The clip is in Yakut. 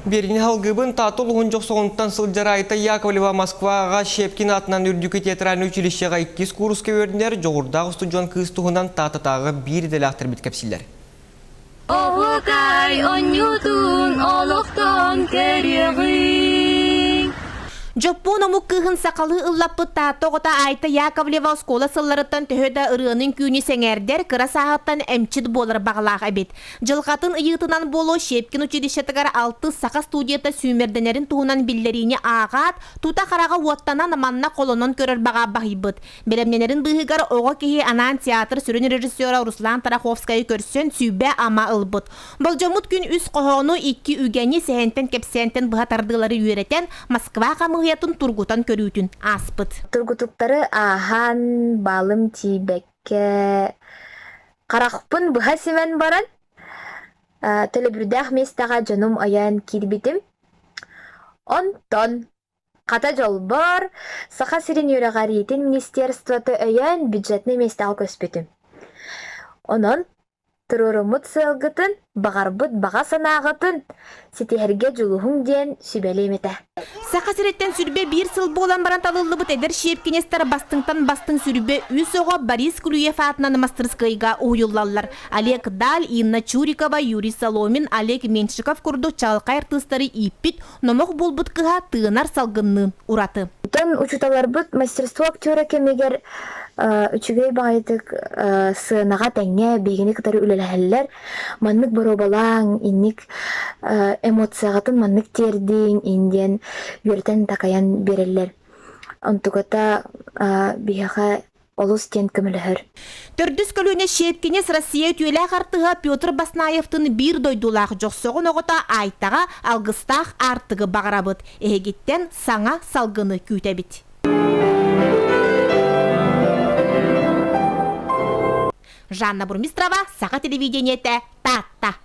Биэриини салгыыбын Таатта улууһун Дьохсоҕунтан сылдьар Айта Яковлева Москваҕа Щепкин аатынан Үрдүкү театральнай училищеҕа иккис кууруска үөрэнэр дьоҕурдаах устудьуон кыыс туһунан Тааттатааҕы биир идэлээхтэрбит кэпсииллэр. Оһуокай онньуутун олохтон көрүөҕүҥ. Дьоппуон омук кыыһын сахалыы ыллаппыт Таатта оҕото Айта Яковлева оскуола сылларыттан төһө да ырыаны-үҥкүүнү сэҥээрдэр, кыра сааһыттан эмчит буолар баҕалаах эбит. Дьылҕатын ыйыытынан буолуо Щепкин училищетыгар алтыс саха студията сүүмэрдэнэрин туһунан биллэриини ааҕаат, тута хараҕа уоттанан манна холонон көрөр баҕа баһыйбыт. Бэлэмнэнэрин быыһыгар оҕо киһи анаан театр сүрүн режиссера Руслан Тараховскайы көрсөн сүбэ-ама ылбыт. Болдьоммут күн үс хоһоону, икки үгэни сэһэнтэн-кэпсээнтэн быһа тардыылары үөрэтэн, Москва хамыыһыйатын тургутан көрүүтүн ааспыт. Тургутуктары ааһан, баалым тиийбэккэ, харахпын быһа симэн баран, төлөбүрдээх миэстэҕэ дьонум айаан киирбитим. Онтон Хата дьолбор, Саха сирин үөрэҕириитин министерствота өйөөн бюджетнай миэстэҕэ көспүтүм. Онон туруоруммут сыалгытын, баҕарбыт баҕа санааҕытын ситиһэргэ дьулуһуҥ диэн сүбэлиэм этэ. Саха сириттэн сүрбэ биир сыл буолан баран талыллыбыт эдэр щепкинистэр бастыҥтан бастыҥ сүрбэ үс оҕо Борис Клюев аатынан мастырыскыайга уһуйуллаллар. Олег Даль, Инна Чурикова, Юрий Соломин, Олег Меньшиков курдук чаҕылхай артыыстары ииппит номох буолбут кыһа тыынар салгынныын ураты. Оттон учууталларбыт мастерство актера кэмигэр үчүгэй баҕайытык сыанаҕа тэҥҥэ биһигини кытары үлэлэһэллэр. Маннык боруобалааҥ, инник эмоцияҕытын маннык тиэрдиҥ, ин диэн үөрэтэн-такайан биэрэллэр. Онтуката биһиэхэ олус диэн көмөлөһөр. Төрдүс көлүөнэ Щепкинец Россия үтүөлээх артыыһа Петр Баснаевтыын биир дойдулаах Дьохсоҕун оҕото Айтаҕа алгыстаах аартыгы баҕарабыт. Эһигиттэн саҥа салгыны күүтэбит. Жанна Бурмистрова, Саха телевидениетэ, Таатта.